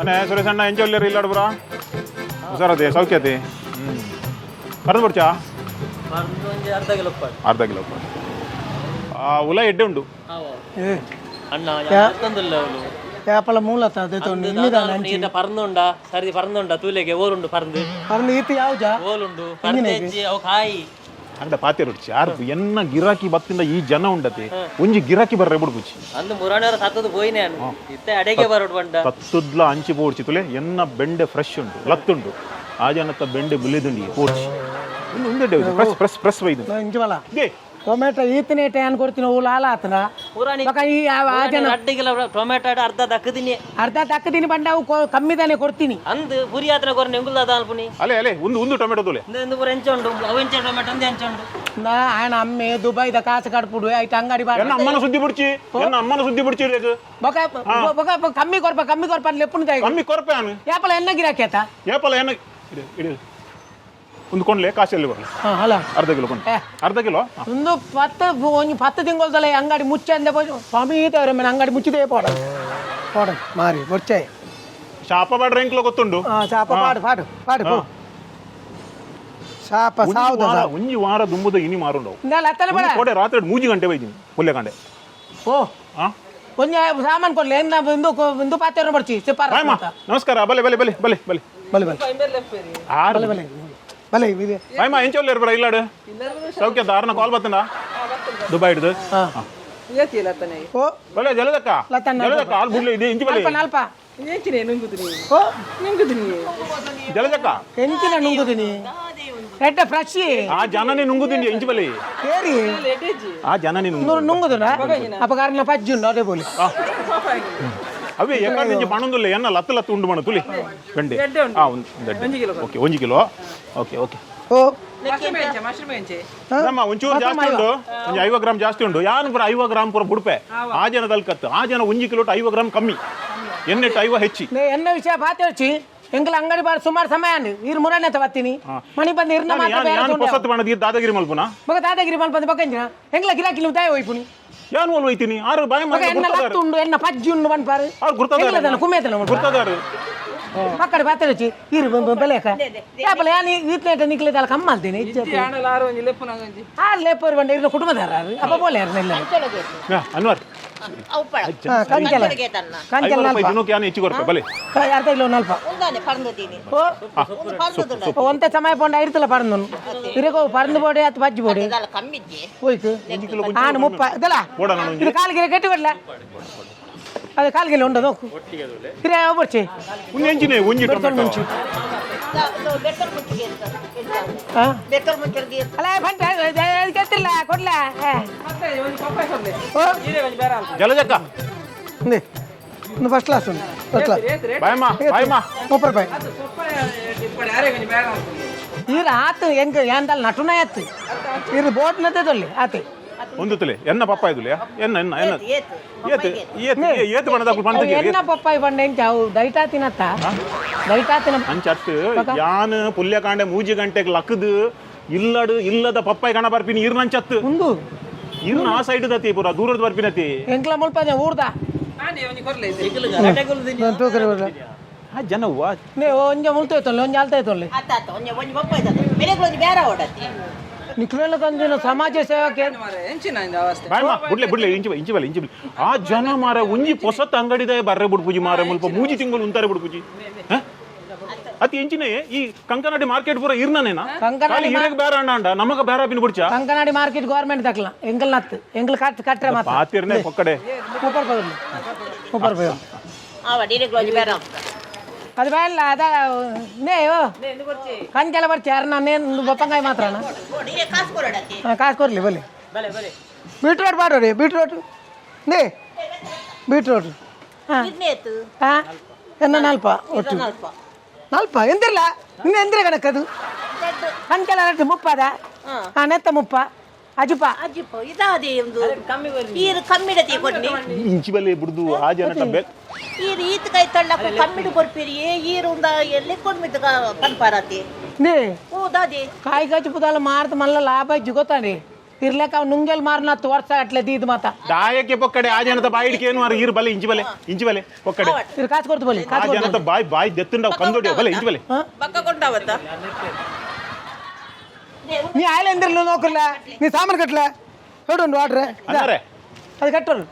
ಅಣ್ಣ ಸುರೇಶ್ ಅಣ್ಣ ಎಂಚ ಇಲ್ಲಾಡು ಪುರ ಹುಷಾರದೆ ಸೌಖ್ಯತೆ. ಹ್ಞೂ ಕರೆದು ಬಿಡ್ಚಾ? ಪರ್ಂದು ಒಂಜಿ ಅರ್ಧ ಕಿಲೋ ಉಪ್ಪಾಡು. ಅರ್ಧ ಕಿಲೋ ಉಲ ಎಡ್ಡೆ ಉಂಡು. ಅಣ್ಣ ಯಾತೊಂದುಲ್ಲ ಅವಳು. ಯಾಪಲ ಮೂಲತ ಅದೇ ತೊಂಡು ಇನ್ನಿದಾನ. ನೀಟ ಪರ್ಂದುಂಡ ಸರಿ, ಪರ್ಂದುಂಡ ತೂಲೆಗೆ ಓರುಂಡು ಪರ್ಂದು. ಪರಂದು ಈತ ಯಾವ್ಜ? ಓಲುಂಡು ಪರ್ಂದು ಹೆಚ್ಚಿ ಅವು ಕಾಯಿ. ಅಂಡ ಪಾತೆ ರುಚಿ ಯಾರು ಎನ್ನ ಗಿರಾಕಿ ಬತ್ತಿಂದ ಈ ಜನ ಉಂಡತೆ, ಒಂಜಿ ಗಿರಾಕಿ ಬರ್ರೆ ಬುಡ್ಪುಚಿ. ಅಂದು ಮುರಾಣಿಯವರು ಸತ್ತದು ಪೋಯಿನೆ ಅನ್ನು ಇತ್ತೆ ಅಡೆಗೆ ಬರೋಡು ಬಂಡ. ತತ್ತುದ್ಲ ಅಂಚಿ ಪೋಡ್ಚಿ ತುಲೆ, ಎನ್ನ ಬೆಂಡೆ ಫ್ರೆಶ್ ಉಂಟು, ಲತ್ತುಂಡು. ಆ ಜನತ್ತ ಬೆಂಡೆ ಬುಲಿದುಂಡಿ ಪೋಡ್ಚಿ ಉಂದು ಉಂಡೆ ಪ್ರೆಸ್ ಪ್ರೆಸ್ ಪ್ರೆಸ್ ವೈದು. ಇಂಚವಲ. They. Tomato ಈತನೇ ಏನ್ ಕೊಡ್ತೀನಿ ಹೂ ಲಾಲ ಆತನ. ಮುರಾಣಿ. ಬೊಕ ಈ ಆ ಜನ ಅಡ್ಡ ಕಿಲೋ ಟೊಮೆಟೊ ಅರ್ಧ ದಕ್ಕದಿನಿ. ಅರ್ಧ ತಕ್ಕದಿನಿ ಬಂಡ ಅವು ಕಮ್ಮಿದಾನೆ ಕೊಡ್ತೀನಿ. ಅಂದು ಪುರಿ ಆತನ ಕೊರ ನೆಂಗುಲ್ದ ಅಲ್ಪುನಿ. ಅಲೆ ಅಲೆ ಒಂದು ಒಂದು ಟೊಮೆಟೊ ತುಲೆ. ಇಂದು ಪೂರ ಎಂಚ ಉಂಡು ಅವು, ಎಂಚ ಟೊಮೆಟೊ ಅಂದು ಎಂಚ ಉಂಡು. ನಾ ఆయన ಅಮ್ಮೆ ದುಬೈದ ಕಾಸು ಕಟ್ಬಿಡು ಆಯ್ತು ಅಂಗಡಿ ಬಾರ. ಎನ್ನ ಅಮ್ಮನ ಸುದ್ದಿ ಬಿಡ್ಚಿ, ಎನ್ನ ಅಮ್ಮನ ಸುದ್ದಿ ಬಿಡ್ಚಿ ರೇಕ್. ಬೊಕ ಬೊಕ ಕಮ್ಮಿ ಕೊರ್ಪ, ಕಮ್ಮಿ ಕೊರ್ಪ ಲೆಪ್ಪುನ. ಕಮ್ಮಿ ಕೊರಪೆ ಆನು. ಯಾಪಲ ಎನ್ನ ಗಿರಾಕಿ ಆತ? ಏಪಲ ಎನ್ನ ಇಡು ಇಡು ಒಂದು ಕೊಂಡ್ಲೆ ಕಾಸಲ್ಲಿ ಬರಲಿ. ಹಾ ಅಲ್ಲ. ಅರ್ಧ ಕಿಲೋ ಕೊಂಡು. ಏ. ಅರ್ಧ ಕಿಲೋ. ಒಂದು ಪತ್ತು ಒಂಜಿ 10 ತಿಂಗಳದಲ್ಲ ಅಂಗಡಿ ಮುಚ್ಚೆ ಅಂದೆ ಪೋಯಿ ಸ್ವಾಮಿ ಈತವ್ರೆ ಮೇಲೆ ಅಂಗಡಿ ಮುಚ್ಚಿದೆ ಪೋಡ ಪೋಡ ಮಾರಿ ಬೊಚ್ಚೆ. ಶಾಪ ಬಾಡ್ರ ಎಂಕ್ಲ ಗೊತ್ತುಂಡು. ಹಾ ಶಾಪ ಪಾಡು ಪಾಡು ಪಾಡು ಪೋ. ಶಾಪ ಒಂಜಿ ಸಾವ್ದ. ಒಂಜಿ ವಾರ ದುಂಬುದ ಇನಿ ಮಾರುಂಡವು. ಇಂದಾಲ ಅತ್ತಲೆ ಬೇಡ. ಕೋಡೆ ರಾತ್ರಿ 3 ಗಂಟೆ ಬೈದಿನಿ ಮುಲ್ಲೆ ಕಂಡೆ. ಓ. ಹಾ. ಒಂಜಿ ಸಾಮಾನು ಕೊಡ್ಲಿ ಏನ್ ಇಂದು ಇಂದು ಪಾತ್ರೆ ಬರ್ಚಿ ಸಿಪ್ಪಾರ. ಬಾಯಮ್ಮ, ನಮಸ್ಕಾರ. ಬಲೆ ಬಲೆ ಬಲೆ ಬಲೆ ಬಲೆ. ಬಲೆ ಬಲೆ. ಆರು. ಬಲೆ ಬಲೆ ಇದೆ. ಬಾಯಮ್ಮ, ಎಂಚ ಬರ ಇಲ್ಲಾಡು ಸೌಖ್ಯ ದಾರನ ಕಾಲ್ ಬತ್ತಂಡ ದುಬೈ ಹಿಡ್ದು. ಹಾ ಓ. ಬಲೆ ಜಲದಕ್ಕ. ಲತಣ್ಣ. ಜಲದಕ್ಕ ಹಾಲು ಬುಡ್ಲೆ ಇದೆ ಇಂಚಿ ಬಲೆ. ಅಲ್ಪ ನಲ್ಪ. ಓ. ಜಲದಕ್ಕ. ಎಂಚಿನ ನುಂಗುದಿನಿ ಎಡ್ಡೆ ಫ್ರೆಶ್. ಆ ಜನನೇ ನುಂಗುದಿಂಡಿ ಇಂಚಿ ಬಲೆ. ಏರಿ. ಆ ಜನನೇ ನುಂಗು. ನುಂಗುದುನ ಅಪಕಾರನ ಪಜ್ಜಿ ಉಂಡು ಅದೇ ಬೋಲಿ. ಅವೇ ಎಕ್ಕಡ నుంచి పಣುಂದುಲ್ಲ ಎನ್ನ ಲತ್ತು ಲತ್ತು ಉಂಡು ಮಣ ತುಲಿ ಬೆಂಡೆ. ಆ ಒಂದು ಓಕೆ, ಒಂಜಿ ಕಿಲೋ ಓಕೆ ಓಕೆ. ಓ. ನಮ್ಮ ಒಂಚೂರು ಜಾಸ್ತಿ ಉಂಟು, ಒಂಜಿ 50 ಗ್ರಾಮ್ ಜಾಸ್ತಿ ಉಂಟು. ಯಾನು ಪೂರ 50 ಗ್ರಾಮ್ ಪೂರ ಬುಡ್ಪೆ ಆ ಜನದಲ್ಲಿ ಕತ್ತು. ಆ ಜನ ಒಂಜಿ ಕಿಲೋ 50 ಗ್ರಾಮ್ ಕಮ್ಮಿ, ಎನ್ನೆಟ್ಟು 50 ಹೆಚ್ಚಿ. ನೇ ಎನ್ನ ವಿಷಯ ಬಾತೆ వచ్చಿ ಎಂಕಲ ಅಂಗಡಿ ಬಾರ್ ಸುಮಾರು ಸಮಯ ಅಂడి ಇರು ಮುರನೆ ಬತ್ತೀನಿ ಮಣಿ ಬಂದು ಇರ್ನ ಮಾತ್ರ ಯಾನು ಬೇರೆ ಯಾನು ತೊಂದ್ರೆ. ಪೊಸತ್ತು ಬಣ್ಣದ ದಾದಾಗಿರಿ ಮಲ್ಪುನ. ಮಗ ದಾದಾಗಿರಿ ಮಲ್ಪಂದು ಬೊಕ್ಕಂಜಿನ ಎಂಕಲ ಗಿರಾಕಿ ನೀವು ದಾಯ ಹೋಯ್ಪುನಿ. ಯಾನು ಒಲ್ ಹೋಯ್ತೀನಿ ಆರು ಬಾಯ. ಮಗ ಎನ್ನ ಲತ್ತು ಉಂಡು ಎನ್ನ ಪಜ್ಜಿ ಉಂಡು ಪನ್ಪಾರು. ಅವ್ರು ಗುರ್ತದಾರ. ಎಂಕಲದನ ಕುಮೇತನ. ಗುರ್ತದಾರು. ಪಕ್ಕಡೆ ಬಾತೆ వచ్చಿ ಇರು ಬೆಲೆಕ ಯಾಪಲ ಯಾನಿ ಈತ್ನೇಟ ನಿಕ್ಲೆ ದಾಲ ಕಮ್ಮಲ್ತೀನಿ ಆರು ಲೇಪರು ಬಂಡ ಇರ್ನ ಕುಟುಂಬದಾರ ಅಪ್ಪ ಬೋಲೆ ಇಲ್ಲ. ಅನ್ವರ್. ಕಂಕೆಲ ಕಂಕೆಲ. 50 ರೂಪಾಯಿ ನಲ್ಪ. ದಿನಕ್ಕೆ ಯಾನು ಹೆಚ್ಚು ಕೊರಪೆ ಬಲೆ. ಅರ್ಧ ಕಿಲೋ ನಲ್ಪ. ಓ. ಒಂತೆ ಸಮಯ ಪೋಂಡ ಇರ್ತಲ್ಲ ಪರಂದು ಇರಕೋ ಪರಂದು ಬೋಡೆ ಅತ್ ಬಜ್ಜಿ ಬೋಡೆ ಹೋಯ್ತು ಆನು ಮುಪ್ಪ ಇದಲ್ಲ. ಬೋಡ ನಾನು ಒಂಜಿ. ಇದು ಕಾಲ್ಗಿರೆ ಗಟ್ಟಿ ಕೊಡ್ಲ, ಅದು ಕಾಲ್ಗಿಲೆ ಉಂಡ ನೋಕು ಇರೇ ಒಬ್ಬರ್ಚಿ. ಒಂದು ಎಂಜಿನೇ ಒಂಜಿ ಟೊಮೆಟೊ. ಹಾ ಅಲ್ಲ ಬಂಟ ಕೆತ್ತಿಲ್ಲ ಕೊಡ್ಲ. ಓ. ಜಲಜಕ್ಕ. ಫಸ್ಟ್ ಕ್ಲಾಸ್ ಉಂಟು, ಫಸ್ಟ್ ಕ್ಲಾಸ್. ಬಾಯಮ್ಮ ಬಾಯಮ್ಮ. 30 ರೂಪಾಯಿ ಈರ ಆತು ಹೆಂಗ ఏందల్ ನಟುನ ಆತು ಇರು ಬೋಟ್ ನತ್ತೆ ತೊಲ್ಲಿ ಆತು. ಒಂದು ತುಲೆ ಎನ್ನ ಪಪ್ಪ ಇದುಲೆ ಎನ್ನ ಎನ್ನ ಎನ್ನ ಏತ್ ಏತ್ ಏತ್ ಬಣ್ಣದ ಪಣ್ತಕ್ಕೆ. ಎನ್ನ ಪಪ್ಪಾಯಿ ಬಣ್ಣ ಎಂಚ ಅವು ದೈಟಾ ತಿನ್ನತ್ತ ದೈಟಾ ತಿನ್ನ. ಅಂಚತ್ತು ಯಾನ್ ಪುಲ್ಯಕಾಂಡೆ 3 ಗಂಟೆಗೆ ಲಕ್ಕದು ಇಲ್ಲಡು ಇಲ್ಲದ ಪಪ್ಪಾಯಿ ಕಣ ಬರ್ಪಿನಿ ಇರ್ನ ಅಂಚತ್ತು. ಉಂದು. ಇರ್ನ ಆ ಸೈಡ್ ದತಿ ಪೂರ ದೂರದ ಬರ್ಪಿನತಿ. ಎಂಕ್ಲ ಮುಲ್ಪ ಊರ್ದ. ಆ ಜನವ್ವ. ನೇ ಒಂಜ ಮುಲ್ತ ತೊಲ್ಲೆ ಒಂಜ ಅಲ್ತ ತೊಲ್ಲೆ ನಿಕ್ಲೆಲ್ಲ ಕಂಜಿನ ಸಮಾಜ ಸೇವಕ್ಕೆ. ಬಾಯಮ್ಮ, ಬುಡ್ಲೆ ಬುಡ್ಲೆ ಇಂಚಿ ಇಂಚಿ ಬಲೆ ಇಂಚಿ ಬಲೆ. ಆ ಜನ ಮಾರ ಒಂಜಿ ಪೊಸತ್ ಅಂಗಡಿದ ಬರ್ರೆ ಬುಡ್ಪುಜಿ ಮಾರ ಮುಲ್ಪ 3 ತಿಂಗಳು ಉಂತಾರೆ ಬುಡ್ಪುಜಿ. ಹ? ಅತಿ ಎಂಚಿನೇ ಈ ಕಂಕನಾಡಿ ಮಾರ್ಕೆಟ್ ಪೂರ ಇರ್ನನೇನಾ? ಕಂಕನಾಡಿ. ಹಿರೇಗ್ ಬೇರೆ ಅಣ್ಣ ಅಂಡ ನಮಗ ಬೇರೆ ಪಿನ್ ಬುಡ್ಚ. ಕಂಕನಾಡಿ ಮಾರ್ಕೆಟ್ ಗೌರ್ಮೆಂಟ್ ದಕ್ಲ ಎಂಕಲ್ ನತ್ತು ಎಂಕಲ್ ಕಟ್ ಕಟ್ರೆ ಮಾತ್ರ. ಪಾತಿರ್ನೆ ಪೊಕ್ಕಡೆ. 30 ರೂಪಾಯಿ 30 ರೂಪಾಯಿ ಅದು ಬೇಡ ಅದ ನೇ ಕಂಕೆಲ್ಲ ಬರ್ತಿ ಯಾರು ನಾನು ಬಪ್ಪಂಗಾಯಿ ಮಾತ್ರನಾ? ಕಾಸು ಕೊಡ್ಲಿ ಬಲಿ. ಬೀಟ್ರೋಟ್ ಬಾಡೋರಿ ಬೀಟ್ರೋಟ್ ನೇ ಬೀಟ್ರೋಟ್ ಹಾಂ ಹಾಂ ಎನ್ನ ನಲ್ಪ ಒಟ್ಟು ನಲ್ಪ ಎಂದಿರಲ್ಲ ಇನ್ನು ಎಂದಿರ ಕಣಕ್ಕದು ಕಂಕೆಲ್ಲ ಮುಪ್ಪದ ಹಾಂ ನೆತ್ತ ಮುಪ್ಪ ಅಜುಪ. ಇಂಚಿ ಬಲೆ ಬುಡ್ದು ಆ ಜನ ಬೆ ನೇ ಕಾಯಿ ಕಚ್ಚು ಪುದಾಲ ಮಾರ್ತ ಮಲ್ಲ ಲಾಭ ಇಜ್ಜಿ ಗೊತ್ತಾನೆ. ಇರ್ಲೆಕ್ಕ ನುಂಗೆಲ್ ಮಾರ್ನತ್ತು ವರ್ಷ ಅಟ್ಲೆ ದೀದ್ ಮಾತ. ದಾಯಕ್ಕೆ ಪೊಕ್ಕಡೆ ಆ ಜನತ ಬಾಯಿ ಹಿಡ್ಕೇನು ಮಾರ. ಈರು ಬಲೆ, ಇಂಚಿ ಬಲೆ, ಇಂಚಿ ಬಲೆ ಪೊಕ್ಕಡೆ. ಇರ್ ಕಾಸು ಕೊಡ್ತು ಬಲಿ. ಆ ಕಾಸು ಕೊಡ್ತು. ಜನತ ಬಾಯಿ ಬಾಯಿ ದೆತ್ತುಂಡವು ಕಂದೋಡಿ. ಬಲೆ, ಇಂಚಿ ಬಲೆ. ಬಕ್ಕ ಕೊಂಡಾವತ್ತ. ನೀ ಆಯ್ಲೆಂದಿರ್ಲು ನೋಕರ್ಲ, ನೀ ಸಾಮಾನು ಕಟ್ಲ ಹೇಳು ಒಂದು ಆರ್ಡ್ರ್. ಅನ್ನಾರೆ. ಅದು ಕಟ್ಟೋರು.